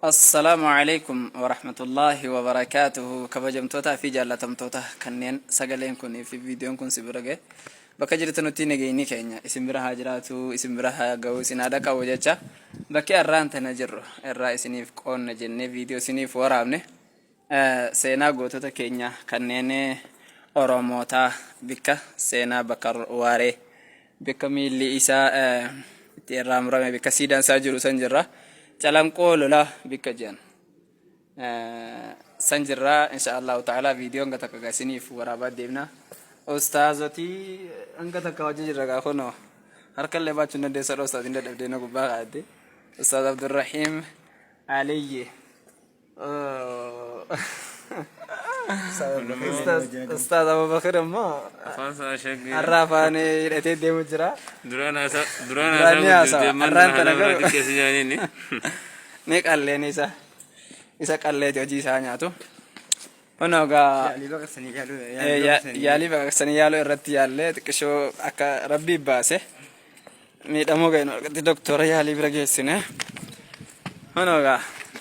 Assalaamu Aleykum Warahmatullaahi Wabarakaatuhu Kabajamtootaa fi jaallatamtoota kanneen sagaleen kun fi viidiyoon kun si bira ga'e bakka jirtanutti nageenyi keenya isin bira haa jiraatu isin bira haa ga'u isin haa dhaqabu jecha bakki arraan tana jirru irraa isiniif qoonna jennee viidiyoo isiniif waraabne seenaa gootota keenya kanneen Oromootaa bikka seenaa bakka waaree Bikka miilli isaa itti irraa murame bikka siidaan isaa jiru san jirra. Calanqoo lolaa bikka jedhan. San jirra insha Allahu ta'ala viidiyoo hanga takka isiniif waraabaa deemna. Ustaazotii hanga takka hojii jirra gaa kunoo harka illee baachuu hin dandeessu har'a ustaaziin dadhabdee na gubbaa kaa'atte. Ustaaz Abdurrahiim Aliyyi. Ustaaz Abubakar immoo Afaan isaa shaggee. har'a afaan hidhatee deemu jira. Duraan haasaa duraan Duraan ni haasaa haasawa. guddifte ammaan Har'aan tana tana haasaa biraa garuu. xiqqeessi jaaniini. Ni qalleen isa. Isa qalleeti hojii isaa nyaatu. Kunoo gaa Yaalii baqaqsanii yaaluu yaalii baqaqsanii yaaluu irratti yaallee xiqqishoo akka rabbii baase. Miidhamuu ga'e nu argatti doktora yaalii bira geessine. Kunoo gaa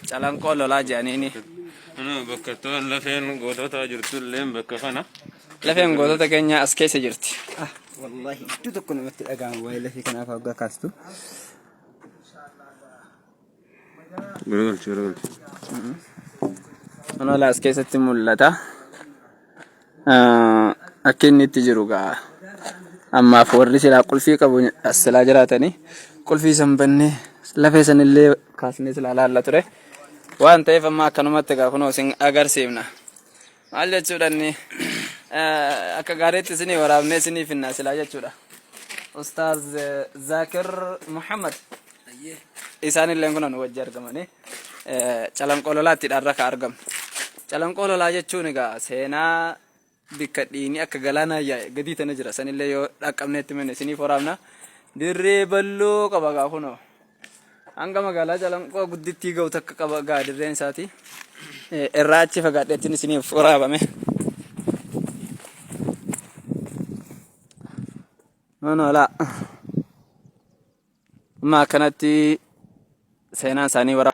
calanqoo lolaa jedhaniini. Kunoo bakka toon lafeen goototaa jirtu illeen bakka kana. Lafeen gootota keenya as keessa jirti. Ah, wallahi iddoo tokko namatti dhaga'ama waa'ee lafee kanaaf hoggaa kaastu. Garagalchi garagalchi. Kunoo as keessatti mul'ata. Akka inni itti jiru gaa ammaaf warri silaa qulfii qabu as silaa jiraatanii qulfii san bannee lafee sanillee kaasnee silaa laalla ture. Waan ta'eef amma akkanumatti gaa kunoo isin agarsiifna. Maal jechuudha inni akka gaariitti isinii waraabnee isinii finna silaa jechuudha. Ustaaz Zaakir Muhammad isaan illee kun nu wajji argamanii calanqoo lolaatti dharra ka argamu. Calanqoo lolaa jechuun egaa seenaa bikka dhiini akka galaanaa yaa'e gadii tana jira sanillee yoo dhaqqabneetti mene isiniif waraabna. Dirree bal'oo qaba gaa kunoo. Hanga magaalaa Calanqoo guddittii ga'u takka qaba gaa dirreen isaati. Irraa achi fagaadheettiin isiniif waraabame. No no laa. Amma akkanatti seenaan isaanii waraabame.